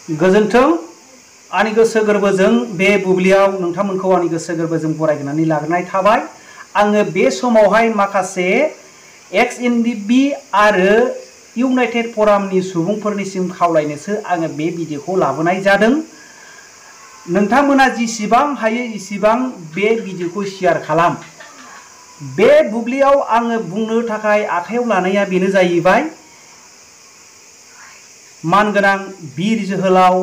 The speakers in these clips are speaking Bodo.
गोजोन्थों आंनि गोसो गोरबोजों बे बुब्लियाव नोंथांमोनखौ आंनि गोसो गोरबोजों बरायनानै लाग्रोनाय थाबाय। आङो बे समावहाय माखासे XNDP आरो इउनाइटेड फरामनि सुबुंफोरनिसिम खावलायनोसो आङो बे भिडिअखौ लाबोनाय जादों। नोंथांमोना जिसिबां हायो इसिबां बे भिडिअखौ शेयार खालाम। बे बुब्लियाव आङो बुंनो थाखाय आखायाव लानाया बेनो जाहैबाय मानगोनां बिर जोहोलाव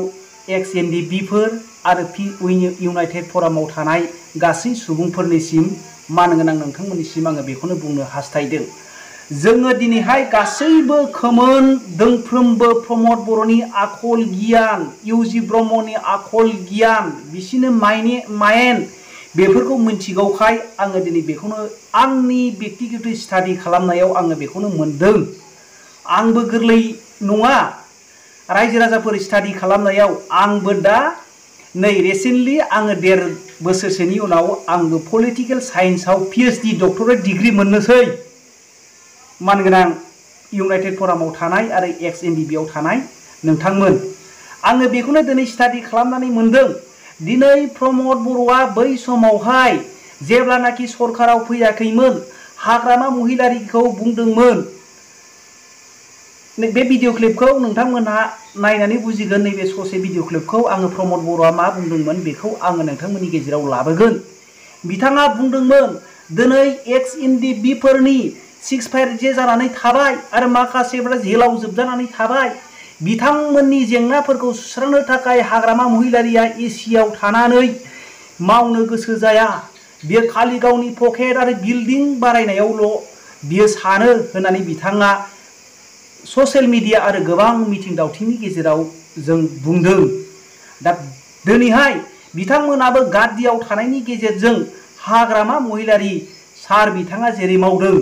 XNDPफोर आरो इउनाइटेड फरामाव थानाय गासै सुबुंफोरनिसिम मानगोनां नोंथांमोननिसिम आङो बेखौनो बुंनो हास्थायदों। जोङो दिनैहाय गासैबो खोमोन दोंफ्रोमबो प्रमद बर'नि आखल गियान, इउजि ब्रह्मनि आखल गियान, बिसिनो मायेन बेफोरखौ मिथिगौखाय आङो दिनै बेखौनो आंनि बेक्तिगत स्टाडि खालामनायाव आङो बेखौनो मोनदों। आंबो गोरलै नङा रायजो राजाफोर स्टाडि खालामनायाव। आंबो दा नै रिसेन्टलि आङो 1.5 बोसोरसोनि उनाव आंबो पलिटिकेल साइन्सआव PhD डक्टरेट डिग्री मोननोसै। मानगोनां इउनाइटेड फरामाव थानाय आरो XNDPआव थानाय नोंथांमोन, आङो बेखौनो दिनै स्टाडि खालामनानै मोनदों। दिनै प्रमद बर'आ बै समावहाय जेब्लानाखि सरकाराव फैयाखैमोन हाग्रामा महिलारिखौ बुंदोंमोन। बे भिडिअ क्लिपखौ नोंथांमोनहा नायनानै बुजिगोन। नैबे ससे भिडिअ क्लिपखौ आङो प्रमद बर'आ मा बुंदोंमोन बेखौ आङो नोंथांमोननि गेजेराव लाबोगोन। बिथाङा बुंदोंमोन दिनै XNDPफोरनि 6-5 जे जानानै थाबाय आरो माखासेफ्रा जेलाव जोबजानानै थाबाय। बिथांमोननि जेंनाफोरखौ सुस्रांनो थाखाय हाग्रामा महिलारिया एसियाव थानानै मावनो गोसो जाया। बियो खालि गावनि पकेट आरो बिल्डिं बारायनायावल' बियो सानो होननानै बिथाङा ससियेल मिडिया आरो गोबां मिथिं दावथिंनि गेजेराव जों बुंदों। दा दिनैहाय बिथांमोनाबो गादियाव थानायनि गेजेरजों हाग्रामा महिलारि सार बिथाङा जेरै मावदों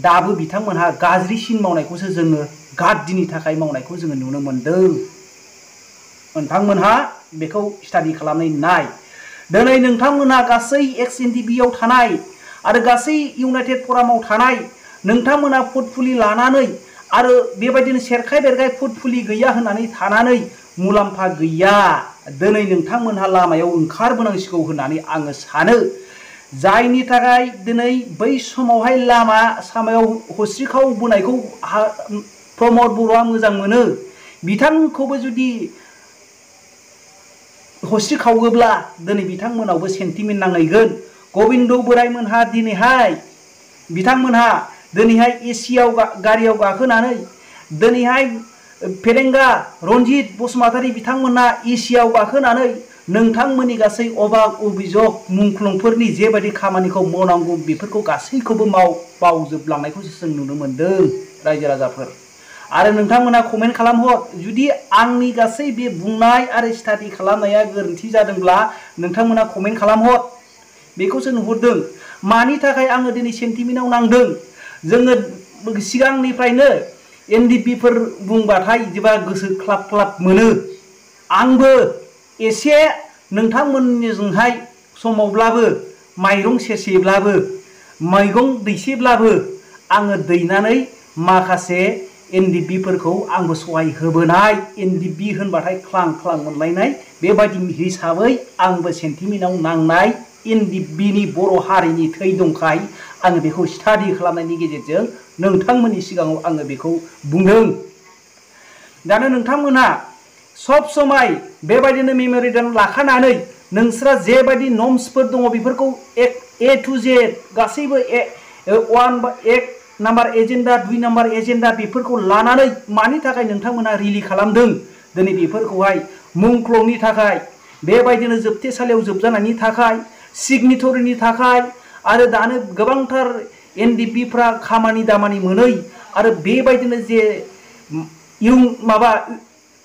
दाबो बिथांमोनहा गाज्रिसिन मावनायखौसो जोङो गादिनि थाखाय मावनायखौ जोङो नुनो मोनदों। नोंथांमोनहा बेखौ स्टाडि खालामनानै नाय। दिनै नोंथांमोनहा गासै XNDPआव थानाय आरो गासै इउनाइटेड फरामाव थानाय नोंथांमोनहा फुटफुलि लानानै आरो बेबायदिनो सेरखाय बेरखाय फुटफुलि गैया होननानै थानानै मुलाम्फा गैया। दिनै नोंथांमोनहा लामायाव ओंखारबोनांसिगौ होननानै आङो सानो। जायनि थाखाय दिनै बै समावहाय लामा सामायाव हस्रिखाव बोनायखौ प्रमद बर'आ मोजां मोनो। बिथांखौबो जुदि हस्रि खावोब्ला दिनै बिथांमोनावबो सेन्टिमेन्ट नांहैगोन। गबिन्द बोराइमोनहा दिनैहाय बिथांमोनहा दिनैहाय एसियाव गारियाव गाखोनानै दिनैहाय फेरेंगा रन्जित बसुमतारी बिथांमोना एसियाव गाखोनानै नोंथांमोननि गासै अबाक अभिजग मुंख्लंफोरनि जेबायदि खामानिखौ मावनांगौ बेफोरखौ गासैखौबो बावजोबलांनायखौसो जों नुनो मोनदों रायजो राजाफोर। आरो नोंथांमोना कमेन्ट खालामहर जुदि आंनि गासै बे बुंनाय आरो स्टाडि खालामनाया गोरोन्थि जादोंब्ला नोंथांमोना कमेन्ट खालामहर। बेखौसो नुहुरदों मानि थाखाय आङो दिनै सेन्टिमेन्टआव नांदों। जोङो सिगांनिफ्रायनो NDPफोर बुंबाथाय जेबा गोसो क्लाब क्लाब मोनो। आंबो एसे नोंथांमोननिजोंहाय समावब्लाबो माइरं सेरसेब्लाबो मैगं दैसेब्लाबो आङो दैनानै माखासे NDPफोरखौ आंबो सहाय होबोनाय। NDP होनबाथाय ख्लां ख्लां मोनलायनाय बेबायदि हिसाबै आंबो सेन्टिमेन्टआव नांनाय NDPनि बर' हारिनि थै दंखाय आङो बेखौ स्टाडि खालामनायनि गेजेरजों नोंथांमोननि सिगाङाव आङो बेखौ बुंदों। दानो नोंथांमोनहा सब समाय बेबायदिनो मेम'रेन्डाम लाखानानै नोंस्रा जेबायदि नर्म्सफोर दङ बेफोरखौ A to Z गासैबो 1 नाम्बार एजेन्डा 2 नाम्बार एजेन्डा बेफोरखौ लानानै मानि थाखाय नोंथांमोनहा रिलि खालामदों। दिनै बेफोरखौहाय मुंख्लंनि थाखाय बेबायदिनो जोबथेसालियाव जोबजानायनि थाखाय सिगनेटरिनि थाखाय आरो दानो गोबांथार NDPफ्रा खामानि दामानि मोनै आरो बेबायदिनो जे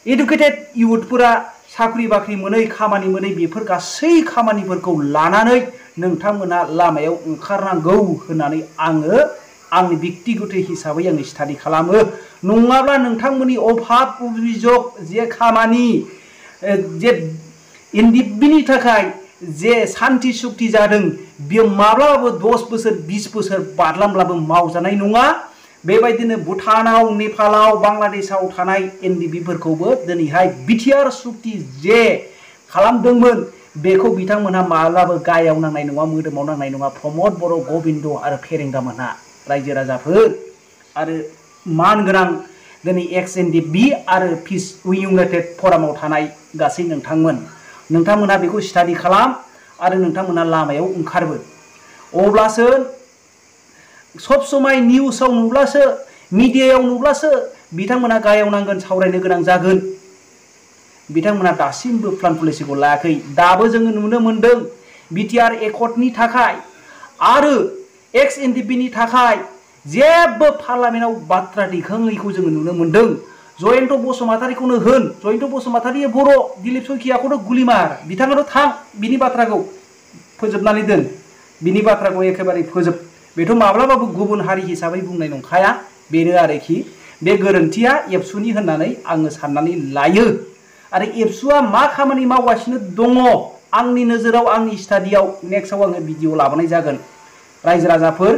इडुकेटेड इउथफोरा साख्रि बाख्रि मोनै खामानि मोनै बेफोर गासै खामानिफोरखौ लानानै नोंथांमोना लामायाव ओंखारनांगौ होननानै आङो आंनि बेक्तिगत हिसाबै आङो स्टाडि खालामो। नङाब्ला नोंथांमोननि अभाब अभिजग जे खामानि जे NDPनि थाखाय जे सान्ति सुक्ति जादों बियो माब्लाबाबो 10 बोसोर 20 बोसोर बारलांब्लाबो मावजानाय नङा। बेबायदिनो भुटानाव नेपालाव बांलादेशआव थानाय एनडिबिफोरखौबो दिनैहाय बिटिआर सुक्ति जे खालामदोंमोन बेखौ बिथांमोनहा माब्लाबो गायाव नांनाय नङा मोदोमाव नांनाय नङा प्रमद बर' गबिन्द आरो फेरेंगा मोनहा रायजो राजाफोर आरो मानगोनां दिनै एक्स एनडिबि आरो पिस इउनाइटेड फरामाव थानाय गासै नोंथांमोनहा बेखौ स्टाडि खालाम आरो नोंथांमोनहा लामायाव ओंखारबो अब्लासो सब समय निउसाव नुब्लासो मिडियायाव नुब्लासो बिथांमोनहा गायाव नांगोन सावरायनो गोनां जागोन बिथांमोनहा दासिमबो प्लान पलिसिखौ लायाखै दाबो जोङो नुनो मोनदों बिटिआर एकर्डनि थाखाय आरो एक्स एनडिबिनि थाखाय जेबो पार्लामेन्टआव बाथ्रा दैखाङैखौ जोङो नुनो मोनदों जयन्त बसुमतारीखौनो होन जयन्त बसुमतारीया बर' दिलीप सयखियाखौथ' गुलिमार बिथाङाथ' थां बिनि बाथ्राखौ फोजोबनानै दोन बिनि बाथ्राखौ एखेबारे फोजोब बेथ' माब्लाबाबो गुबुन हारि हिसाबै बुंनाय नंखाया बेनो आरोखि बे गोरोन्थिया एबसुनि होननानै आङो साननानै लायो आरो एबसुआ मा खामानि मावगासिनो दङ आंनि नोजोराव आंनि स्टाडियाव नेक्स्टआव आङो भिडिअ लाबोनाय जागोन रायजो राजाफोर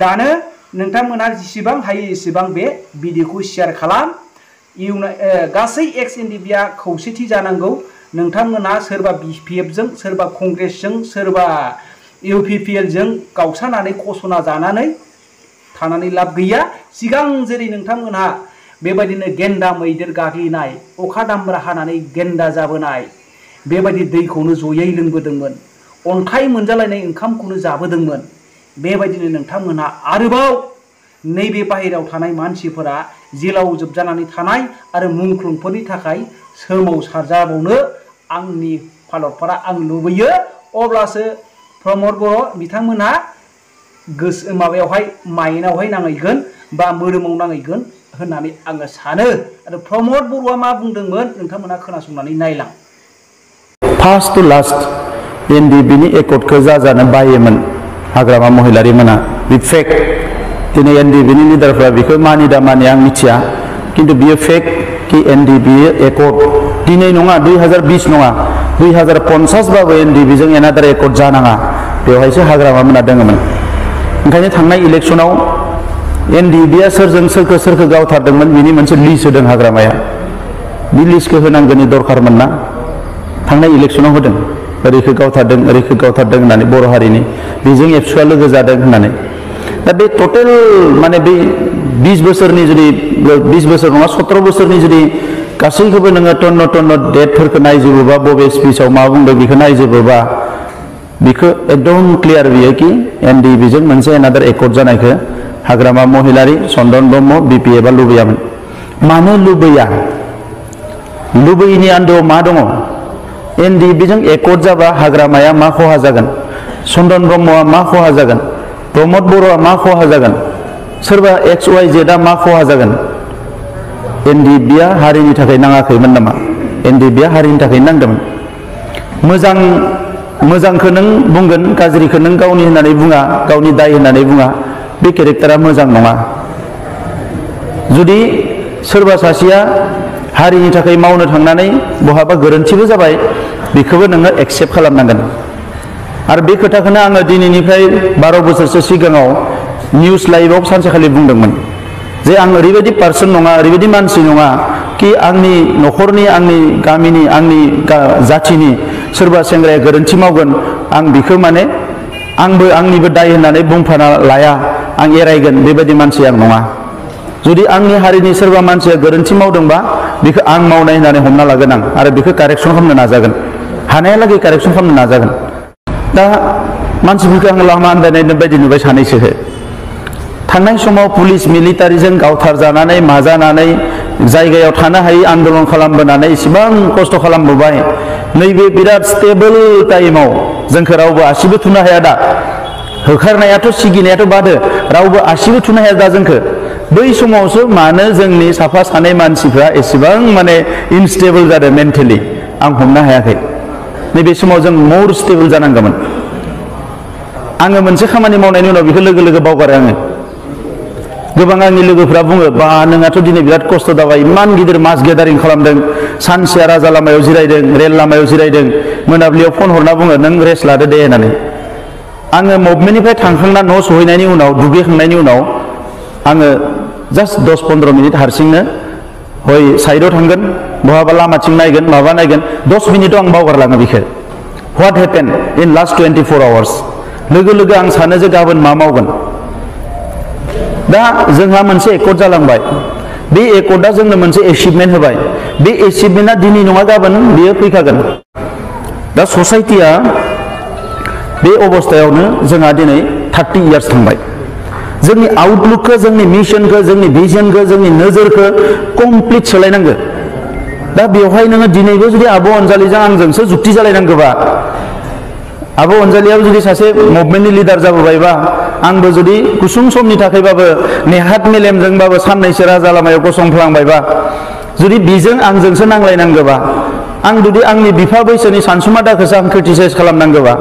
दानो नोंथांमोनहा जेसेबां हायो एसेबां बे भिडिअखौ शेयार खालाम गासै एक्स एनडिबिआ खौसेथि जानांगौ नोंथांमोनहा सोरबा बिपिएफजों सोरबा कंग्रेसजों सोरबा इउपिपिएलजों गावसानानै कसना जानानै थानानै लाब गैया सिगां जेरै नोंथांमोनहा बेबायदिनो गेन्दा मैदेर गाग्लिनाय अखा दामब्रा हानानै गेन्दा जाबोनाय बेबायदि दैखौनो जयै लोंबोदोंमोन अन्थाइ मोनजालायनाय ओंखामखौनो जाबोदोंमोन बेबायदिनो नोंथांमोनहा आरोबाव नैबे बाहेरायाव थानाय मानसिफोरा जेलाव जोबजानानै थानाय आरो मुंख्लंफोरनि थाखाय सोमावसारजाबावनो आंनि फालकफोरा आं लुबैयो अब्लासो प्रमद बर' बिथांमोनहा गोसो माबायावहाय माइनावहाय नांहैगोन बा मोदोमाव नांहैगोन होननानै आङो सानो आरो प्रमद बर'आ मा बुंदोंमोन नोंथांमोनहा खोनासंनानै नायलां फार्स्ट टु लास्ट एनडिबिनि एकर्डखौ जानो बायोमोन हाग्रामा महिलारि मोना बे फेक दिनै एनडिबिनि लिडारफ्रा बेखौ मानि दा मानि आं मिथिया किन्तु बियो फेक कि एनडिबि एकर्ड दिनै नङा 2020 नङा 2050 बाबो एनडिबिजों एनादार एकर्ड जानाङा बेवहायसो हाग्रामा मोना दङमोन ओंखायनो थांनाय इलेक्सनाव एनडिबिआ सोरजों सोरखौ गावथारदोंमोन बिनि मोनसे लिस्ट होदों हाग्रामाया बे लिस्टखौ होनांगौनि दरखारमोन ना थांनाय इलेक्सनाव होदों ओरैखौ गावथारदों होननानै बर' हारिनि बेजों एबसुआ लोगो जादों होननानै दा बे टटेल माने बे 20 बोसोरनि जुदि 20 बोसोर नङा 17 बोसोरनि जुदि गासैखौबो नोङो टन्न डेटफोरखौ नायजोबोबा बबे स्पिचआव मा बुंदों बेखौ नायजोबोबा बेखौ एकदम क्लियार बियो कि एनडिबिजों मोनसे एनादार एकर्ड जानायखौ हाग्रामा महिलारि चन्दन ब्रह्म बिपिएफआ लुबैयामोन मानो लुबैया लुबैयैनि आन्दोआव मा दङ एनडिबिजों एकर्ड जाबा हाग्रामाया मा खहा जागोन चन्दन ब्रह्मआ मा खहा जागोन प्रमद बर'आ मा खहा जागोन सोरबा एक्स वाइ जेडआ मा खहा जागोन एनडिबिआ हारिनि थाखाय नाङाखैमोन नामा एनडिबिआ हारिनि थाखाय नांदोंमोन मोजांखौ नों बुंगोन गाज्रिखौ नों गावनि होननानै बुङा गावनि दाय होननानै बुङा बे केरेक्टारा मोजां नङा जुदि सोरबा सासेया हारिनि थाखाय मावनो थांनानै बहाबा गोरोन्थिबो जाबाय बेखौबो नोङो एक्सेप्ट खालामनांगोन आरो बे खोथाखौनो आङो दिनैनिफ्राय 12 बोसोरसो सिगाङाव निउस लाइभआव सानसेखालि बुंदोंमोन जे आं ओरैबायदि पार्सन नङा ओरैबायदि मानसि नङा कि आंनि न'खरनि आंनि गामिनि आंनि जाथिनि सोरबा सेंग्राया गोरोन्थि मावगोन आं बेखौ माने आंबो आंनिबो दाय होननानै बुंफाना लाया आं एरायगोन बेबायदि मानसि आं नङा जुदि आंनि हारिनि सोरबा मानसिया गोरोन्थि मावदोंबा बेखौ आं मावनाय होननानै हमना लागोन आं आरो बेखौ कारेक्सन खालामनो नाजागोन हानायालागै कारेक्सन खालामनो नाजागोन दा मानसिफोरखौ आं लामा आन्दायनाय बायदि नुबाय सानैसो थांनाय समाव पुलिस मिलिटारिजों गावथारजानानै माजानानै जायगायाव थानो हायै आन्दोलन खालामबोनानै इसेबां खस्थ' खालामबोबाय नैबे बिराद स्टेबल टाइमाव जोंखौ रावबो आसिबो थुनो हाया दा होखारनायाथ' सिगिनायाथ' बादो रावबो आसिबो थुनो हाया दा जोंखौ बै समावसो मानो जोंनि साफा सानै मानसिफ्रा एसेबां माने इनस्टेबल जादों मेन्टेलि आं हमनो हायाखै नैबे समाव जों मोर स्टेबल जानांगौमोन आङो मोनसे खामानि मावनायनि उनाव बेखौ लोगो लोगो बावगारो आङो गोबां आंनि लोगोफ्रा बुङो बा नोंहाथ' दिनै बिराद खस्थ' जाबाय इमान गिदिर मास गेदारिं खालामदों सानसेया राजा लामायाव जिरायदों रेल लामायाव जिरायदों मोनाबिलियाव फन हरना बुङो नों रेस्ट लादो दे होननानै आङो मुभमेन्टनिफ्राय थांखांना न' सहैनायनि उनाव दुगैखांनायनि उनाव आङो जास्ट 10-15 मिनिट हारसिंनो हय साइडआव थांगोन बहाबा लामाथिं नायगोन माबा नायगोन 10 मिनिटआव आं बावगारलाङो बेखौ व्हाट हेपेन इन लास्ट 24 आवार्स लोगो लोगो आं सानो जे गाबोन मा मावगोन दा जोंहा मोनसे एकर्ड जालांबाय बे एकर्डआ जोंनो मोनसे एचिभमेन्ट होबाय बे एचिभमेन्टआ दिनै नङा गाबोन बियो फैखागोन दा ससाइटिया बे अबस्थायावनो जोंहा दिनै 30 इयार्स थांबाय जोंनि आउटलुकखौ जोंनि मिशनखौ जोंनि भिजनखौ जोंनि नोजोरखौ कमप्लिट सोलायनांगौ दा बेवहाय नोङो दिनैबो जुदि आब' अनजालिजों आंजोंसो जुक्ति जालायनांगौबा आब' अनजालियाबो जुदि सासे मुभमेन्टनि लिडार जाबोबायबा आंबो जुदि गुसुं समनि थाखायबाबो नेहात मेलेमजोंबाबो साननैसो राजा लामायाव गसंफ्लांबायबा जुदि बिजों आंजोंसो नांलायनांगौबा आं जुदि आंनि बिफा बैसोनि सानसुमादाखौसो आं क्रिटिसाइज खालामनांगौबा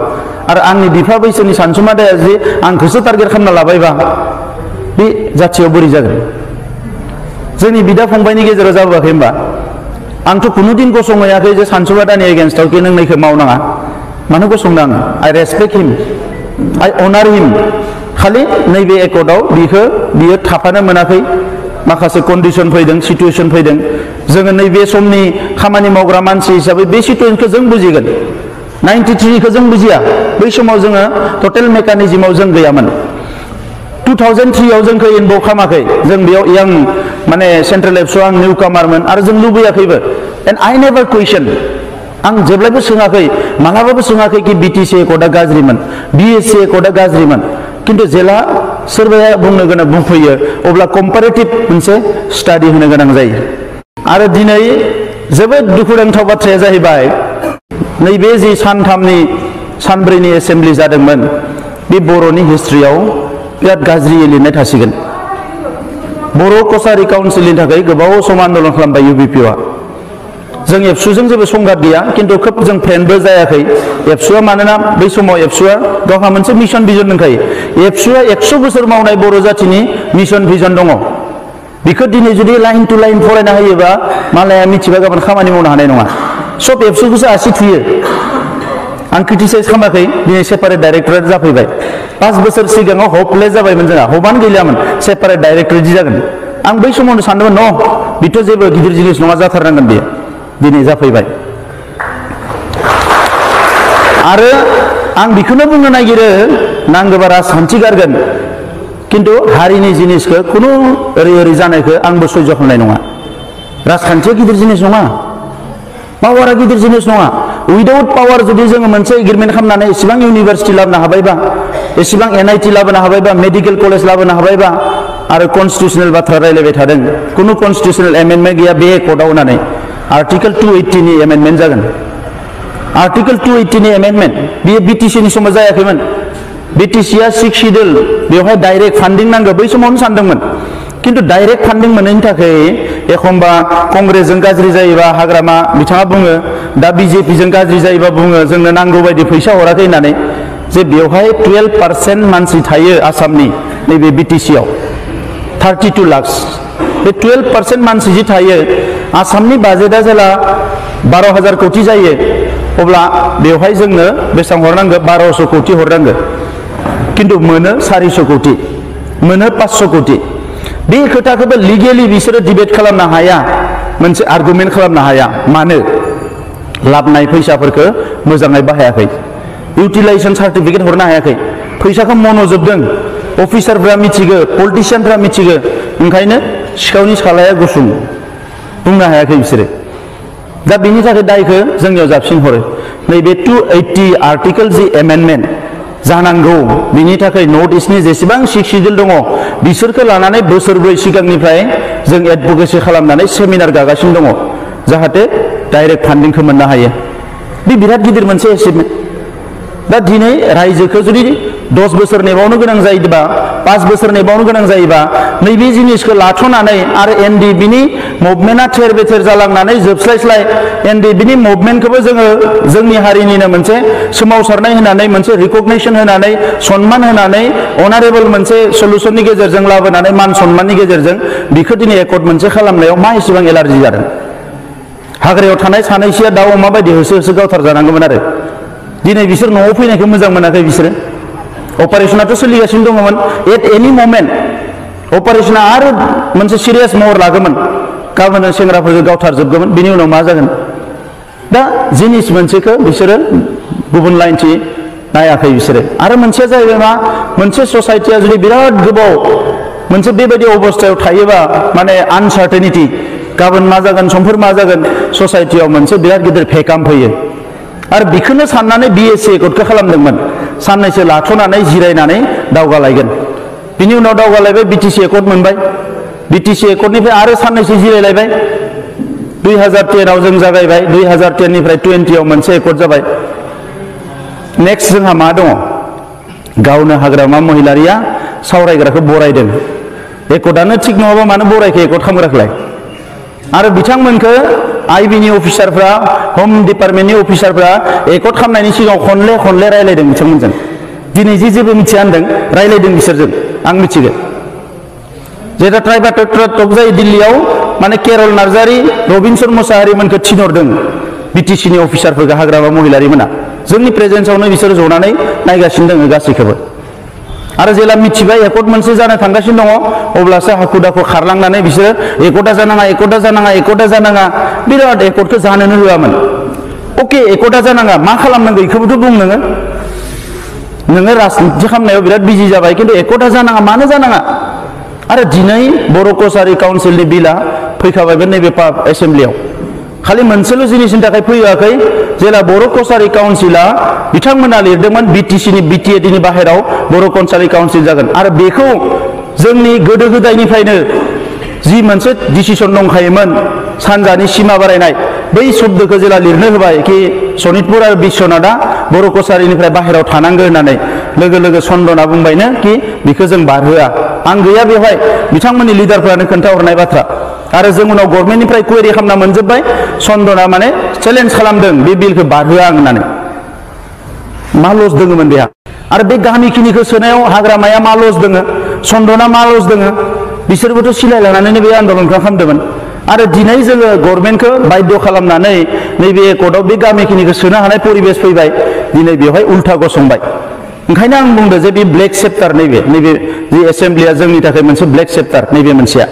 आरो आंनि बिफा बैसोनि सानसुमादाया जुदि आंखौसो टारगेट खालामना लाबायबा बे जाथियाव बोरै जागोन जोंनि बिदा फंबायनि गेजेराव जाबोआखै होमबा आंथ' खुनुदिन गसंहैयाखै जे सानसुमादानि एगेन्स्टआव कि नों नैखौ मावनाङा मानो गसंदों आङो आइ रेसपेक्ट हिम आइ अनार हिम खालि नैबे एकर्डआव बियो थाफानो मोनाखै माखासे कन्डिशन फैदों सिटुएशन फैदों जोङो नैबे समनि खामानि मावग्रा मानसि हिसाबै बे सिटुएशनखौ जों बुजिगोन 93 खौ जों बुजिया बै समाव जोङो टटेल मेकानिजमाव जों गैयामोन 2003 आव जोंखौ इनभल्भ खालामाखै जों बेयाव यां माने सेन्ट्रेल एबसुआव आं निउ कामारमोन आरो जों लुबैयाखैबो एन्ड आइ नेभार कुइसन आं जेब्लाबो सोङाखै मालाबाबो सोङाखै कि बिटिसि एकर्डआ गाज्रिमोन बिएससि एकर्डआ गाज्रिमोन किन्तु जेला सोरबाया बुंनो गोनां बुंफैयो अब्ला कम्पारेटिभ मोनसे स्टाडि होनो गोनां जायो आरो दिनै जोबोद दुखुनांथाव बाथ्राया जाहैबाय नैबे जि सानब्रैनि एसेम्ब्लि जादोंमोन बे बर'नि हिस्ट्रियाव बिराद गाज्रियै लिरनाय थासिगोन बर' कसारि काउन्सिलनि थाखाय गोबाव सम आन्दलन खालामबाय इउबिपिआ जों एबसुजों जेबो संघात गैया किन्तु खोब जों फ्रेन्डबो जायाखै एबसुआ मानोना बै समाव एबसुआ गावहा मोनसे मिशन भिजन दंखायो एबसुआ 100 बोसोर मावनाय बर' जाथिनि मिशन भिजन दङ बेखौ दिनै जुदि लाइन टु लाइन फरायना होयोबा मालाया मिथिबा गाबोन खामानि मावनो हानाय नङा सब एबसुखौसो आसि थुयो आं क्रिटिसाइज खालामाखै दिनै सेपारेट डाइरेक्टरेट जाफैबाय 5 बोसोर सिगाङाव हपलेस जाबायमोन जोंहा हपआनो गैलियामोन सेपारेट डाइरेक्टरेट जागोन आं बै समावनो सानदोंमोन न बेथ' जेबो गिदिर जिनिस नङा जाथारनांगोन बेयो दिनै जाफैबाय आरो आं बेखौनो बुंनो नागिरो नांगौबा राजखान्थि गारगोन किन्तु हारिनि जिनिसखौ खुनु ओरै जानायखौ आंबो सह्य खालामनाय नङा राजखान्थिया गिदिर जिनिस नङा पावारा गिदिर जिनिस नङा उइदाउट पावार जुदि जोङो मोनसे एग्रिमेन्ट खालामनानै एसेबां इउनिभार्सिटि लाबोनो हाबायबा एसेबां एनआइटि लाबोनो हाबायबा मेडिकेल कलेज लाबोनो हाबायबा आरो कन्स्टिटिउसनेल बाथ्रा रायलायबाय थादों खुनु कन्स्टिटिउसनेल एमेन्डमेन्ट गैया बे एकर्डआव होननानै आर्टिकल 280 नि एमेन्डमेन्ट जागोन आर्टिकल 280 नि एमेन्डमेन्ट बेयो बिटिसिनि समाव जायाखैमोन बिटिसिआ 6 शिड्युल बेवहाय डाइरेक्ट फान्डिं नांगौ बै समावनो सानदोंमोन किन्तु डाइरेक्ट फान्डिं मोनैनि थाखाय एखमबा कंग्रेसजों गाज्रि जायोबा हाग्रामा बिथाङा बुङो दा बिजेपिजों गाज्रि जायोबा बुङो जोंनो नांगौ बायदि फैसा हराखै होननानै जे बेवहाय 12% मानसि थायो आसामनि नैबे बिटिसिआव 32 लाख बे 12% मानसि जि थायो आसामनि बाजेटआ जेला 12,000 कोटि जायो अब्ला बेवहाय जोंनो बेसेबां हरनांगौ 1200 कोटि हरनांगौ किन्तु मोनो 400 कोटि मोनो 500 कोटि बे खोथाखौबो लिगेलि बिसोरो डिबेट खालामनो हाया मोनसे आर्गुमेन्ट खालामनो हाया मानो लाबनाय फैसाफोरखौ मोजाङै बाहायाखै इउटिलाइजेसन सार्टिफिकेट हरनो हायाखै फैसाखौ मन'जोबदों अफिसारफ्रा मिथिगो पलिटिशियानफ्रा मिथिगो ओंखायनो सिखावनि सालाया गुसुं बुंनो हायाखै बिसोरो दा बेनि थाखाय दायखौ जोंनियाव जाबसिन हरो नैबे 280 आर्टिकल जि एमेन्डमेन्ट जानांगौ बिनि थाखाय नर्थ इस्टनि जेसेबां 6 शिड्युल दङ बिसोरखौ लानानै बोसोरब्रै सिगांनिफ्राय जों एडभकेसि खालामनानै सेमिनार गागासिनो दङ जाहाथे डाइरेक्ट फान्डिंखौ मोननो हायो बे बिराद गिदिर मोनसे एचिभमेन्ट दा दिनै रायजोखौ जुदि 10 बोसोर नेबावनो गोनां जायोबा 5 बोसोर नेबावनो गोनां जायोबा नैबे जिनिसखौ लाथ'नानै आरो एनडिबिनि मुभमेन्टआ थेर बेथेर जालांनानै जोबस्लायस्लाय एनडिबिनि मुभमेन्टखौबो जोङो जोंनि हारिनिनो मोनसे सोमावसारनाय होनानै मोनसे रिकगनाइसन होनानै सन्मान होनानै अनारेबल मोनसे सलुसननि गेजेरजों लाबोनानै मान सन्माननि गेजेरजों बिखौ दिनै एकर्ड मोनसे खालामनायाव मा एसेबां एलार्जि जादों हाग्रायाव थानाय सानैसोया दाउ अमा बायदि होसो होसो गावथार जानांगौमोन आरो दिनै बिसोर न'आव फैनायखौ मोजां मोनाखै बिसोरो अपारेशनाथ' सोलिगासिनो दङमोन एट एनि ममेन्ट अपारेशना आरो मोनसे सिरियास महर लागोमोन गाबोन सेंग्राफोरखौ गावथारजोबगौमोन बिनि उनाव मा जागोन दा जिनिस मोनसेखौ बिसोरो गुबुन लाइनथि नायाखै बिसोरो आरो मोनसेया जाहैबाय मा मोनसे ससाइटिया जुदि बिराद गोबाव मोनसे बेबायदि अबस्थायाव थायोबा माने आनसार्टेनिटि गाबोन मा जागोन समफोर मा जागोन ससाइटियाव मोनसे बिराद गिदिर भेकाम फैयो आरो बेखौनो साननानै बिएससि एकर्डखौ खालामदोंमोन साननैसो लाथ'नानै जिरायनानै दावगालायगोन बिनि उनाव दावगालायबाय बिटिसि एकर्ड मोनबाय बिटिसि एकर्डनिफ्राय आरो साननैसो जिरायलायबाय 2010 आव जों जागायबाय 2010 निफ्राय 20 आव मोनसे एकर्ड जाबाय नेक्स्ट जोंहा मा दङ गावनो हाग्रामा महिलारिया सावरायग्राखौ बरायदों एकर्डआनो थिग नङाबा मानो बरायखो एकर्ड खालामग्राखौलाय आरो बिथांमोनखौ आइबिनि अफिसारफ्रा होम डिपार्टमेन्टनि अफिसारफ्रा एकर्ड खालामनायनि सिगाङाव खनले खनले रायलायदों बिथांमोनजों दिनै जेबो मिथिया होनदों रायलायदों बिसोरजों आं मिथिगौ जेटा ट्राइबाटेड टक जायो दिल्लीयाव माने केरल नार्जारी रबिनसन मोसाहारिमोनखौ थिनहरदों बिटिसिनि अफिसारफोरखौ हाग्रामा महिलारिमोना जोंनि प्रेजेन्सआवनो बिसोर जनानै नायगासिनो दङ गासैखौबो आरो जेला मिथिबाय एकर्ड मोनसे जानो थांगासिनो दङ अब्लासो हाखु दाखु खारलांनानै बिसोरो एकर्डा जानाङा एकर्डा जानाङा एकर्डा जानाङा बिराद एकर्डखौ जानोनो होआमोन अके एकर्डा जानाङा मा खालामनांगौ बेखौबोथ' बुं नोङो राजनिति खालामनायाव बिराद बिजि जाबाय खिन्थु एकर्डा जानाङा मानो जानाङा आरो दिनै बर' कसारी काउन्सिलनि बिला फैखाबायमोन नैबे एसेम्ब्लियाव खालि मोनसेल' जिनिसनि थाखाय फैयाखै जेला बर' कसारी काउन्सिला बिथांमोना लिरदोंमोन बिटिसिनि बिटिएडिनि बाहेराव बर' कसारी काउन्सिल जागोन आरो बेखौ जोंनि गोदो गोदायनिफ्रायनो जि मोनसे डिसिसन दंखायोमोन सानजानि सिमा बारायनाय बै शब्दखौ जेला लिरनो होबाय कि सनितपुर आरो बिश्वनाथआ बर' कसारीनिफ्राय बाहेराव थानांगौ होननानै लोगो लोगो चन्दना बुंबायनो कि बेखौ जों बारहोआ आं गैया बेवहाय बिथांमोननि लिडारफ्रानो खोन्थाहरनाय बाथ्रा आरो जों उनाव गभर्नमेन्टनिफ्राय कुवेरि खालामना मोनजोब्बाय चन्दना माने चेलेन्ज खालामदों बे बिलखौ बारहोआ आं होननानै मा लस दङमोन बेहा आरो बे गामिखिनिखौ सोनायाव हाग्रामाया मा लस दङ चन्दना मा लस दङ बिसोरबोथ' सिलाय लानानैनो बे आन्दलनखौ खालामदोंमोन आरो दिनै जोङो गभर्नमेन्टखौ बाध्य खालामनानै नैबे एकर्डआव बे गामिखिनिखौ सोनो हानाय परिबेस फैबाय दिनै बेवहाय उल्था गसंबाय ओंखायनो आं बुंदों जे बे ब्लेक चेप्टार नैबे जि एसेम्ब्लिया जोंनि थाखाय मोनसे ब्लेक चेप्टार नैबे मोनसेया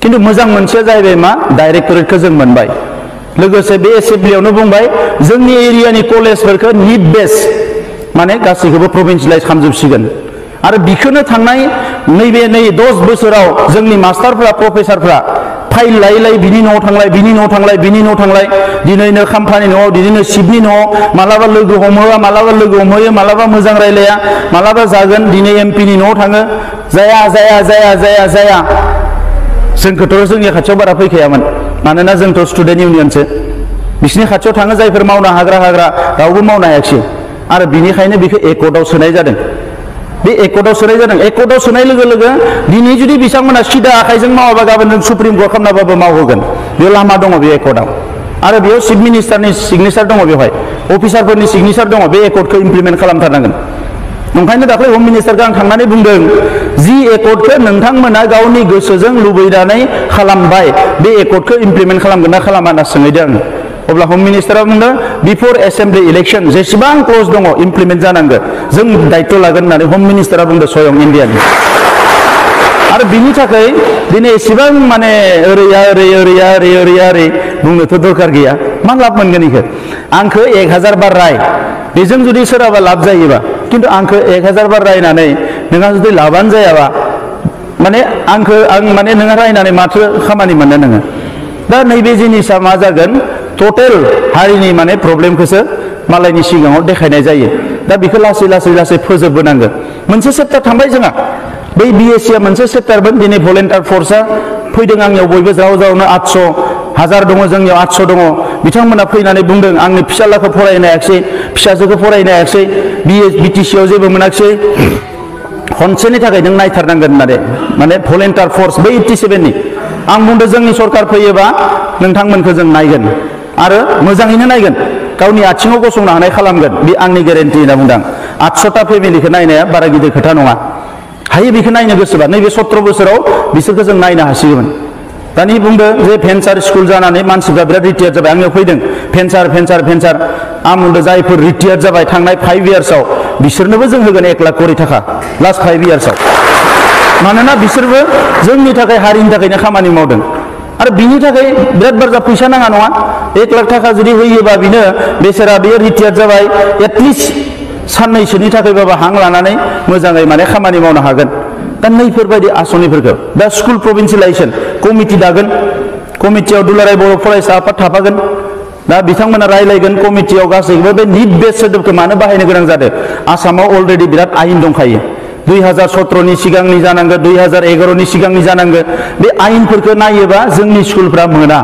खिन्थु मोजां मोनसेया जाहैबाय मा डाइरेक्टरेटखौ जों मोनबाय लोगोसे बे एसेम्ब्लियावनो बुंबाय जोंनि एरियानि कलेजफोरखौ निट बेस माने गासैखौबो प्रभिन्सियेलाइज खालामजोबसिगोन आरो बिखौनो थांनाय नैबे 10 बोसोराव जोंनि मास्टारफ्रा प्रफेसारफ्रा फाइल लायै लायै बिनि न'आव थांलाय बिनि न'आव थांलाय बिनि न'आव थांलाय दिनैनो खाम्फानि न'आव दिनैनो शिबनि न'आव मालाबा लोगो हमहोआ मालाबा लोगो हमहोयो मालाबा मोजां रायलाया मालाबा जागोन दिनै एमपिनि न'आव थाङो जाया जाया जाया जाया जाया जोंखौथ' जोंनि खाथियाव बारा फैखायामोन मानोना जोंथ' स्टुडेन्ट इउनियनसो बिसिनि खाथियाव थाङो जायफोर मावनो हाग्रा रावबो मावनो हायाखिसै आरो बिनिखायनो बेखौ एकर्डआव सोनाय जादों बे एकर्डआव सोनाय जादों एकर्डआव सोनाय लोगो लोगो दिनै जुदि बिथांमोना सिदा आखाइजों मावाबा गाबोन जों सुप्रिम कर्ट खालामनाबाबो मावहोगोन बेयाव लामा दङ बे एकर्डआव आरो बेयाव चिफ मिनिस्टारनि सिगनेचार दङ बेवहाय अफिसारफोरनि सिगनेचार दङ बे एकर्डखौ इमप्लिमेन्ट खालामथारनांगोन ओंखायनो दाख्लै हम मिनिस्टारखौ आं थांनानै बुंदों जि एकर्डखौ नोंथांमोना गावनि गोसोजों लुबैनानै खालामबाय बे एकर्डखौ इमप्लिमेन्ट खालामगोन ना खालामा होनना सोंहैदों आङो अब्ला हम मिनिस्टारा बुंदों बिफोर एसेम्ब्लि इलेक्शन जेसेबां क्लज दङ इमप्लिमेन्ट जानांगौ जों दायित्व लागोन होननानै हम मिनिस्टारा बुंदों स्वयं इन्डियानि आरो बिनि थाखाय दिनै एसेबां माने ओरै बुंनोथ' दरखार गैया मा लाब मोनगोन इखो आंखौ 1000 बार राय बेजों जुदि सोरहाबा लाब जायोबा खिन्थु आंखौ 1000 बार रायनानै नोंहा जुदि लाबानो जायाबा माने आं माने नोंहा रायनानै माथो खामानि मोननो नोङो दा नैबे जिनिसा मा जागोन टटेल हारिनि माने प्रब्लेमखौसो मालायनि सिगाङाव देखायनाय जायो दा बेखौ लासै फोजोबबोनांगौ मोनसे सेप्टार थांबाय जोंहा बै बिएससिया मोनसे सेप्टारमोन दिनै भलेन्टियार फर्सआ फैदों आंनियाव बयबो ज्राव-ज्रावनो 800,000 दङ जोंनियाव 800 दङ बिथांमोना फैनानै बुंदों आंनि फिसालाखौ फरायनो हायाखिसै फिसाजोखौ फरायनो हायाखिसै बिटिसिआव जेबो मोनाखिसै खनसेनि थाखाय नों नायथारनांगोन होननानै माने भलेन्टियार फर्स बै 87नि आं बुंदों जोंनि सरकार फैयोबा नोंथांमोनखौ जों नायगोन आरो मोजाङैनो नायगोन गावनि आथिङाव गसंनो हानाय खालामगोन बे आंनि ग्यारेन्टि होनना बुंदों 800टा फेमिलिखौ नायनाया बारा गिदिर खोथा नङा हायो बेखौ नायनो गोसोबा नैबे 17 बोसोराव बिसोरखौ जों नायनो हासिगौमोन दानि बुंदों जे भेन्सार स्कुल जानानै मानसिफ्रा बिराद रिटायार जाबाय आंनियाव फैदों भेन्सार आं बुंदों जायफोर रिटायार जाबाय थांनाय 5 इयार्सआव बिसोरनोबो जों होगोन 1 लाख करि थाखा लास्ट 5 इयार्सआव मानोना बिसोरबो जोंनि थाखाय हारिनि थाखायनो खामानि मावदों आरो बिनि थाखाय बिराद बुरजा फैसा नाङा नङा 1 लाख थाखा जुदि होयोबा बिनो बेसेरा बेयो रिटायार जाबाय एटलिस्ट साननैसोनि थाखायबाबो हां लानानै मोजाङै माने खामानि मावनो हागोन दा नैफोरबायदि आसनिफोरखौ दा स्कुल प्रभिन्सियेलाइजेसन कमिटि दागोन कमिटियाव दुलाराय बर' फरायसा आफाद थाफागोन दा बिथांमोना रायलायगोन कमिटियाव गासैबो बे निट बेस सोदोबखौ मानो बाहायनो गोनां जादों आसामाव अलरेडि बिराद आयेन दंखायो 2017 नि सिगांनि जानांगौ 2011 नि सिगांनि जानांगौ बे आयेनफोरखौ नायोबा जोंनि स्कुलफ्रा मोना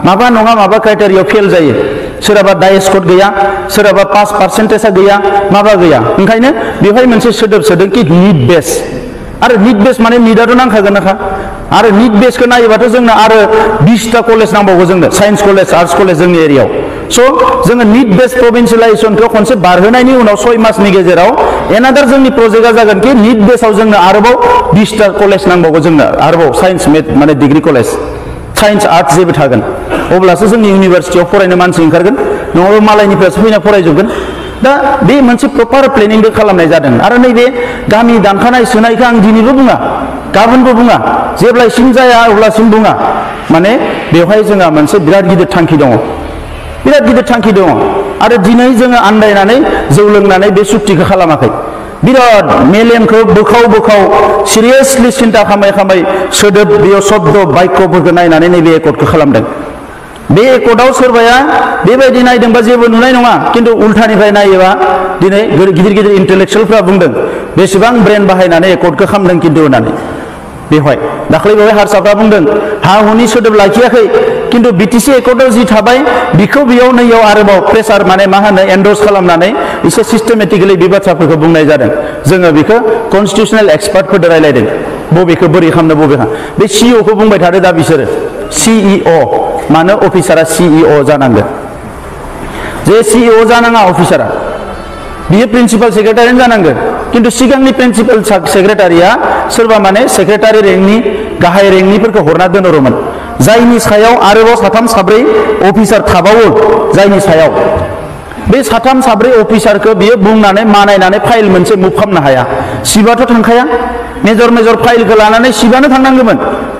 माबा नङा माबा क्राइटेरियाव फेल जायो सोरहाबा डाइस कड गैया सोरहाबा पास पार्सेन्टेजआ गैया माबा गैया ओंखायनो बेवहाय मोनसे सोदोब सोदों कि निट बेस आरो निट बेस माने निटआथ' नांखागोन नाखा आरो निट बेसखौ नायोबाथ' जोंनो आरो 20टा कलेज नांबावगौ जोंनो साइन्स कलेज आर्ट्स कलेज जोंनि एरियायाव स' जोङो निट बेस प्रभिन्सियेलाइजेसनखौ खनसे बारहोनायनि उनाव 6 मासनि गेजेराव एनादार जोंनि प्रजेक्टआ जागोन कि निट बेसाव जोंनो आरोबाव 20टा कलेज नांबावगौ जोंनो आरोबाव साइन्स माने डिग्री कलेज साइन्स आर्ट्स जेबो थागोन अब्लासो जोंनि इउनिभारसिटियाव फरायनो मानसि ओंखारगोन नङाबा मालायनिफ्रायसो फैना फरायजोबगोन दा बे मोनसे प्रपार प्लेनिंबो खालामनाय जादों आरो नैबे गामि दानखानाय सोनायखौ आं दिनैबो बुङा गाबोनबो बुङा जेब्लासिम जाया अब्लासिम बुङा माने बेवहाय जोंहा मोनसे बिराद गिदिर थांखि दङ बिराद गिदिर थांखि दङ आरो दिनै जोङो आन्दायनानै जौ लोंनानै बे सुक्तिखौ खालामाखै बिराद मेलेमखौ बोखाव बोखाव सिरियासलि सिन्था खालामै खालामै सोदोब बेयाव शब्द बाक्यफोरखौ नायनानै नैबे एकर्डखौ खालामदों बे एकर्डआव सोरबाया बेबायदि नायदोंबा जेबो नुनाय नङा खिन्थु उल्थानिफ्राय नायोबा दिनै गिदिर गिदिर इन्टेलेक्सुयेलफ्रा बुंदों बेसेबां ब्रेन बाहायनानै एकर्डखौ खालामदों खिन्थु होननानै बेवहाय दाख्लै बेवहाय हारसाफ्रा बुंदों हा हुनि सोदोब लाखियाखै खिन्थु बिटिसि एकर्डआव जि थाबाय बिखौ बेयाव नैयाव आरोबाव प्रेसार माने मा होनो एन्डर्स खालामनानै एसे सिस्टेमेटिकेलि बे बाथ्राफोरखौ बुंनाय जादों जोङो बेखौ कनस्टिटिउसनेल एक्सपार्टफोरजों रायलायदों बबेखौ बोरै खालामनो बबेखा बे सिइअखौ बुंबाय थादों दा बिसोरो सिइअ मानो अफिसारा सिइअ जानांगोन जे सिइअ जानाङा अफिसारा बियो प्रिन्सिपाल सेक्रेटारियानो जानांगोन खिन्थु सिगांनि प्रिन्सिपाल सेक्रेटारिया सोरबा माने सेक्रेटारि रेंकनि गाहाय रेंकनिफोरखौ हरना दोनहरोमोन जायनि सायाव आरोबाव 3 4 अफिसार थाबावो जायनि सायाव बे 3 4 अफिसारखौ बियो बुंनानै मानायनानै फाइल मोनसे मुभ खालामनो हाया सिबाथ' थांखाया मेजर फाइलखौ लानानै सिबानो थांनांगौमोन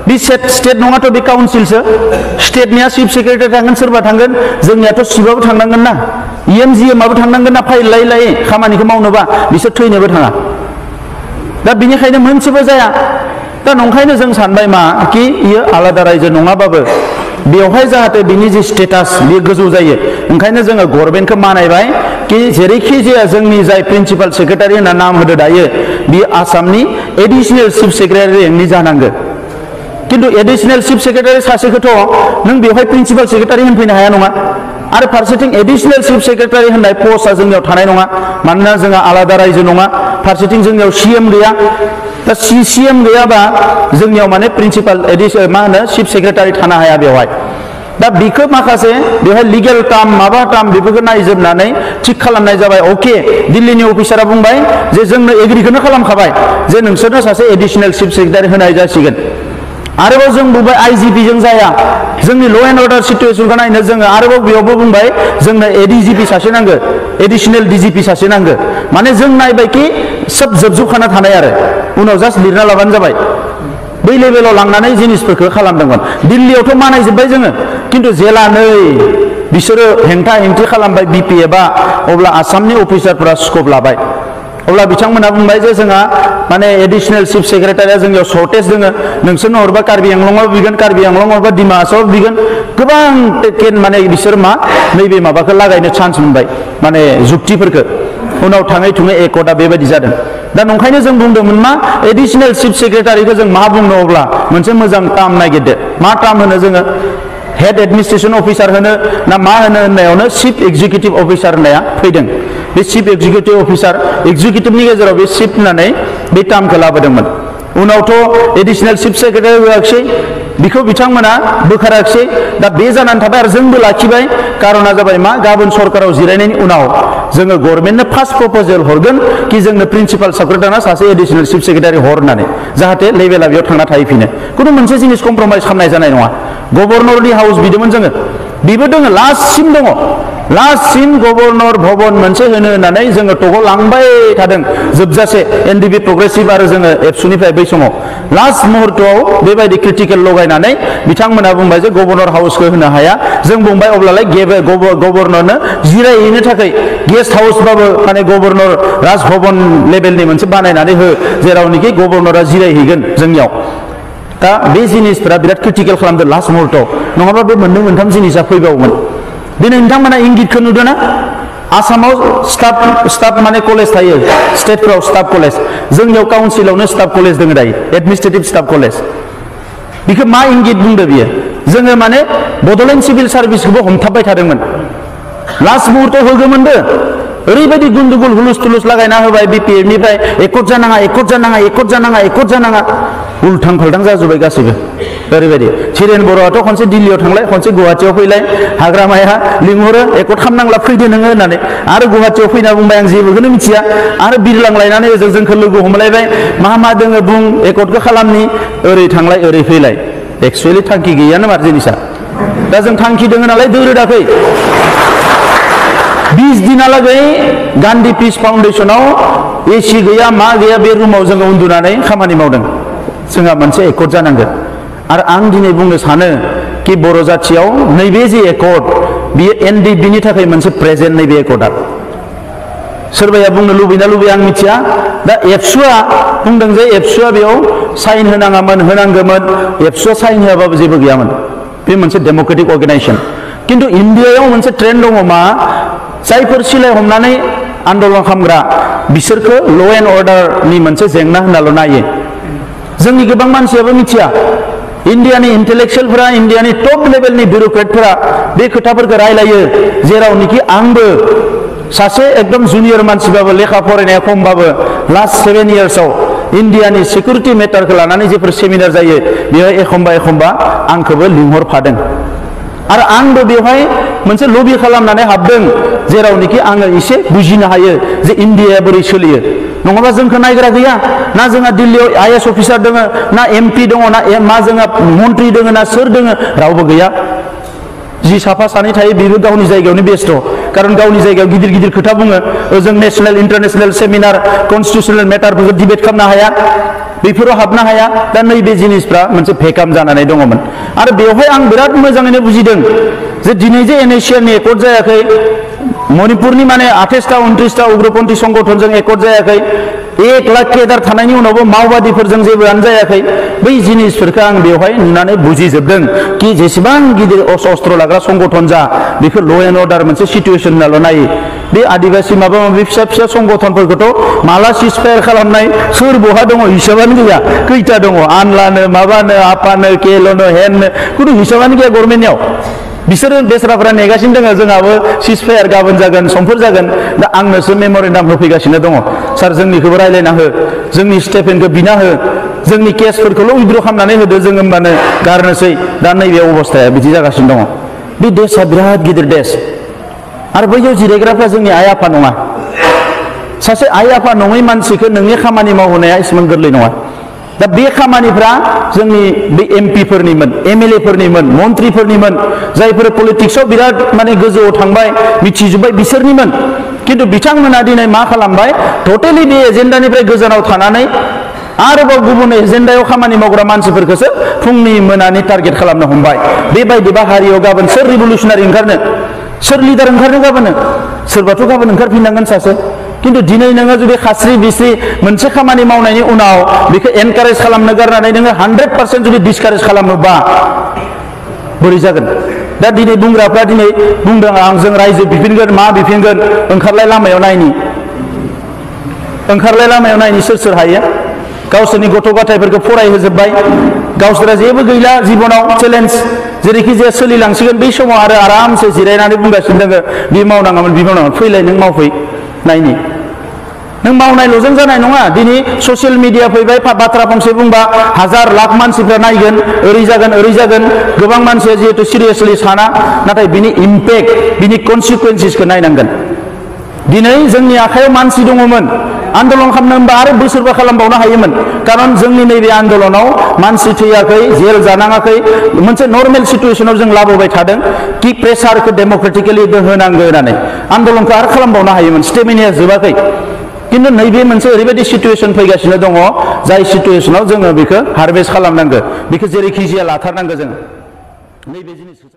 बे स्टेट नङाथ' बे काउन्सिलसो स्टेटनिया चिफ सेक्रेटारि थांगोन सोरबा थांगोन जोंनियाथ' सिबाबो थांनांगोन ना इएमजिएमआबो थांनांगोन ना फाइल लायै लायै खामानिखौ मावनोबा बिसोर थैनोबो थाङा दा बिनिखायनो मोनसेबो जाया दा नंखायनो जों सानबाय मा कि इयो आलादा रायजो नङाबाबो बेवहाय जाहाथे बिनि जे स्टेटास बेयो गोजौ जायो ओंखायनो जोङो गभर्नमेन्टखौ मानायबाय कि जेरैखि जाया जोंनि जाय प्रिन्सिपाल सेक्रेटारि होनना नाम होदो दायो बियो आसामनि एडिशनेल चिफ सेक्रेटारि रेंकनि जानांगोन खिन्थु एडिशनेल चिफ सेक्रेटारि सासेखौथ' नों बेवहाय प्रिन्सिपाल सेक्रेटारि होनफैनो हाया नङा आरो फारसेथिं एडिशनेल चिफ सेक्रेटारि होननाय पस्टआ जोंनियाव थानाय नङा मानोना जोंहा आलादा रायजो नङा फारसेथिं जोंनियाव सीएम गैया दा सीएम गैयाबा जोंनियाव माने प्रिन्सिपाल मा होनो चिफ सेक्रेटारि थानो हाया बेवहाय दा बिखौ माखासे बेवहाय लिगेल टार्म माबा टार्म बेफोरखौ नायजोबनानै थिग खालामनाय जाबाय अके दिल्लीनि अफिसारा बुंबाय जे जोंनो एग्रिखौनो खालामखाबाय जे नोंसोरनो सासे एडिशनेल चिफ सेक्रेटारि होनाय जासिगोन आरोबाव जों बुंबाय आईजीपी जों जाया जोंनि ल' एन्ड अर्डार सिटुएसनखौ नायनो जोङो आरोबाव बेयावबो बुंबाय जोंनो एडीजीपी सासे नांगो एडिशनेल डीजीपी सासे नांगो माने जों नायबाय कि सब जोबजोबखाना थानाय आरो उनाव जास्ट लिरना लाबानो जाबाय बै लेभेलाव लांनानै जिनिसफोरखौ खालामदोंमोन दिल्लीयावथ' मानायजोब्बाय जोङो खिन्थु जेला नै बिसोरो हेंथा हेंथि खालामबाय बिपिएफआ अब्ला आसामनि अफिसारफोरा स्कप लाबाय अब्ला बिथांमोना बुंबाय जे जोंहा माने एडिशनेल चिफ सेक्रेटारिया जोंनियाव सर्टेज दोङो नोंसोरनो हरबा कार्बि आंलंआव बिगोन कार्बि आंलं हरबा डिमा हासाव बिगोन गोबां माने बिसोर मा नैबे माबाखौ लागायनो चान्स मोनबाय माने जुक्तिफोरखौ उनाव थाङै थुङै एकर्डआ बेबायदि जादों दा नंखायनो जों बुंदोंमोन मा एडिशनेल चिफ सेक्रेटारिखौ जों मा बुंनो अब्ला मोनसे मोजां टार्म नागिरदो मा टार्म होनो जोङो हेड एडमिनिस्ट्रेशन अफिसार होनो ना मा होनो होननायावनो चिफ एक्जिकिउटिभ अफिसार होननाया फैदों बे चिफ एक्जिकिउटिभ अफिसार एक्जिकिउटिभनि गेजेराव बे चिफ होननानै बे टार्मखौ लाबोदोंमोन उनावथ' एडिशनेल चिफ सेक्रेटारि होआखिसै बिखौ बिथांमोना बोखाराखिसै दा बे जानानै थाबाय आरो जोंबो लाखिबाय कारना जाबाय मा गाबोन सरकाराव जिरायनायनि उनाव जोङो गभर्नमेन्टनो फार्स्ट प्रप'जेल हरगोन कि जोंनो प्रिन्सिपाल सेक्रेटारिनो सासे एडिशनेल चिफ सेक्रेटारि हर होननानै जाहाथे लेभेला बेयाव थांना थाहैफिनो खुनु मोनसे जिनिस कमप्रमाइज खालामनाय जानाय नङा गभर्नरनि हाउस बिदोंमोन जोङो बेबो दङ लास्टसिम दङ लास्टसिम गभर्नर भवन मोनसे होनो होननानै जोङो टकआव लांबाय थादों जोबजासे एनडिपि प्रग्रेसिभ आरो जोङो एबसुनिफ्राय बै समाव लास्ट मुहूर्तआव बेबायदि क्रिटिकेल लगायनानै बिथांमोना बुंबाय जे गभर्नर हाउसखौ होनो हाया जों बुंबाय अब्लालाय गभर्नरनो जिरायहैनो थाखाय गेस्ट हाउसबाबो माने गभर्नर राजभवन लेभेलनि मोनसे बानायनानै हो जेरावनोखि गभर्नरा जिरायहैगोन जोंनियाव दा बे जिनिसफोरा बिराद क्रिटिकेल खालामदों लास्ट मुहूर्तआव नङाबा बे मोननै मोनथाम जिनिसा फैबावोमोन दिनै नोंथांमोना इंगितखौ नुदोंना आसामाव स्टाफ माने कलेज थायो स्टेटफ्राव स्टाफ कलेज जोंनियाव काउन्सिलावनो स्टाफ कलेज दङ दायो एडमिनिस्ट्रेटिभ स्टाफ कलेज बेखौ मा इंगित बुंदों बियो जोङो माने बड'लेण्ड सिभिल सार्भिसखौबो हमथाबबाय थादोंमोन लास्ट मुहूर्तआव होगोमोनबो ओरैबायदि गुन्दुगुल हुलुस थुलुस लागायना होबाय बिपिएफनिफ्राय एकर्ड जानाङा एकर्ड जानाङा एकर्ड जानाङा एकर्ड जानाङा उल्थां फाल्थां जाजोब्बाय गासैबो ओरैबायदि चिरेन बर'आथ' खनसे दिल्लीयाव थांलाय खनसे गुवाहाटीयाव फैलाय हाग्रामाया लिंहरो एकर्ड खालामनांला फैदो नोङो होननानै आरो गुवाहाटीयाव फैना बुंबाय आं जेबोखौनो मिथिया आरो बिरलांलायनानै ओजों जोंखौ लोगो हमलायबाय मा दोङो बुं एकर्डखौ खालामनि ओरै थांलाय ओरै फैलाय एक्सुवेलि थांखि गैयानो मार जिनिसा दा जों थांखि दोङो नालाय दोरोदाखै 20 दिनालागै गान्धी पिस फाउन्डेसनाव एसि गैया मा गैया बे रुमाव जोङो उन्दुनानै खामानि मावदों जोंहा मोनसे एकर्ड जानांगोन आरो आं दिनै बुंनो सानो कि बर' जाथियाव नैबे जे एकर्ड बियो एनडिपिनि थाखाय मोनसे प्रेजेन्ट नैबे एकर्डआ सोरबाया बुंनो लुबैना लुबैया आं मिथिया दा एबसुआ बुंदों जे एबसुआ बेयाव साइन होनाङामोन होनांगौमोन एबसुआ साइन होआबाबो जेबो गैयामोन बे मोनसे डेम'क्रेटिक अर्गेनाइजेसन खिन्थु इन्डियायाव मोनसे ट्रेन्ड दङ मा जायफोर सिलाय हमनानै आन्दलन खालामग्रा बिसोरखौ ल' एन्ड अर्डारनि मोनसे जेंना होननाल' नायो जोंनि गोबां मानसियाबो मिथिया इन्डियानि इन्टेलेक्सुयेलफोरा इन्डियानि टप लेभेलनि बिउरोक्रेटफोरा बे खोथाफोरखौ रायलायो जेरावनोखि आंबो सासे एकदम जुनियर मानसिबाबो लेखा फरायनाया खमबाबो लास्ट 7 इयार्सआव इन्डियानि सिकिउरिटि मेटारखौ लानानै जेफोर सेमिनार जायो बेयाव एखमबा आंखौबो लिंहरफादों आरो आंबो बेवहाय मोनसे लबि खालामनानै हाबदों जेरावनोखि आङो एसे बुजिनो हायो जे इन्डियाया बोरै सोलियो नङाबा जोंखौ नायग्रा गैया ना जोंहा दिल्लीयाव आइएस अफिसार दङ ना एमपि दङ ना मा जोंहा मन्त्रि दङ ना सोर दङ रावबो गैया जि साफा सानै थायो बेबो गावनि जायगायावनो बेस्थ कारन गावनि जायगायाव गिदिर गिदिर खोथा बुङो ओजों नेशनेल इन्टारनेशनेल सेमिनार कन्स्टिटिउसनेल मेटारफोरखौ डिबेट खालामनो हाया बेफोराव हाबनो हाया दा नैबे जिनिसफ्रा मोनसे भेकाम जानानै दङमोन आरो बेवहाय आं बिराद मोजाङैनो बुजिदों जे दिनै जे एनएसिआरनि एकर्ड जायाखै मणिपुरनि माने 28टा 29टा उग्रपन्थी संगठनजों एकर्ड जायाखै 1 लाख केदार थानायनि उनावबो माओवादीफोरजों जेबोआनो जायाखै बै जिनिसफोरखौ आं बेवहाय नुनानै बुजिजोबदों कि जेसेबां गिदिर अस्त्र लाग्रा संगठन जा बेखौ ल' एन्ड अर्डार मोनसे सिचुएसन होननाल' नायो बे आदिबासि माबा माबि फिसा फिसा संगठनफोरखौथ' माला सिजफायार खालामनाय सोर बहा दङ हिसाबानो गैया खैथा दङ आनलानो माबानो आपानो केल'नो हेननो खुनु हिसाबानो गैया गभर्नमेन्टनियाव बिसोरो बेसराफोरा नेगासिनो दङ जोंहाबो सिजफायार गाबोन जागोन समफोर जागोन दा आंनोसो मेम'रेन्डाम होफैगासिनो दङ सार जोंनिखौबो रायज्लायना हो जोंनि स्टेफेनखौ बिना हो जोंनि केसफोरखौल' उइद्र' खालामनानै होदो जों होमबानो गारनोसै दा नैबे अबस्थाया बिदि जागासिनो दङ बे देशआ बिराद गिदिर देश आरो बैयाव जिरायग्राफ्रा जोंनि आइ आफा नङा सासे आइ आफा नङै मानसिखौ नोंनि खामानि मावहोनाया एसेबां गोरलै नङा दा बे खामानिफ्रा जोंनि बे एमपिफोरनिमोन एमएलएफोरनिमोन मन्त्रिफोरनिमोन जायफोर पलिटिक्सआव बिराद माने गोजौआव थांबाय मिथिजोब्बाय बिसोरनिमोन खिन्थु बिथांमोना दिनै मा खालामबाय टटेलि बे एजेन्डानिफ्राय गोजानाव थानानै आरोबाव गुबुन एजेन्डायाव खामानि मावग्रा मानसिफोरखौसो फुंनि मोनानि टारगेट खालामनो हमबाय बेबायदिबा हारियाव गाबोन सोर रिभलिउसनारि ओंखारनो सोर लिडार ओंखारनो गाबोन सोरबाथ' गाबोन ओंखारफिननांगोन सासे खिन्थु दिनै नोङो जुदि खास्रि बिस्रि मोनसे खामानि मावनायनि उनाव बेखौ एनकारेज खालामनो गारनानै नोङो 100% जुदि डिसकारेज खालामोबा बोरै जागोन दा दिनै बुंग्राफ्रा दिनै बुंदों आं जों रायजो बिफिनगोन मा बिफिनगोन ओंखारलाय लामायाव नायनि सोर सोर हायो गावसोरनि गथ' गथायफोरखौ फरायहोजोब्बाय गावसोरा जेबो गैला जिबनाव चेलेन्ज जेरैखि जाया सोलिलांसिगोन बै समाव आरो आरामसे जिरायनानै बुंगासिनो दङ बे मावनाङामोन बे मावनाङामोन फैलाय नों मावफै नायनि नों मावनायल'जों जानाय नङा दिनै ससियेल मिडिया फैबाय बाथ्रा फंसे बुंबा हाजार लाख मानसिफ्रा नायगोन ओरै जागोन गोबां मानसिया जिहेतु सिरियासलि साना नाथाय बिनि इम्पेक्ट बिनि कनसिकुवेन्सेसखौ नायनांगोन दिनै जोंनि आखायाव मानसि दङमोन आन्दलन खालामनो आरो बोसोरबा खालामबावनो हायोमोन खारन जोंनि नैबे आन्दलनाव मानसि थैयाखै जेल जानाङाखै मोनसे नर्मेल सिचुएसनाव जों लाबोबाय थादों कि प्रेसारखौ डेम'क्रेटिकेलि होनांगौ होननानै आन्दलनखौ आरो खालामबावनो हायोमोन स्टेमिनाया जोबाखै किन्तु नैबे मोनसे ओरैबायदि सिचुएसन फैगासिनो दङ जाय सिचुएसनाव जोङो बेखौ हारभेस्ट खालामनांगौ बेखौ जेरैखि जाया लाथारनांगौ जोङो नैबे जिनिसखौ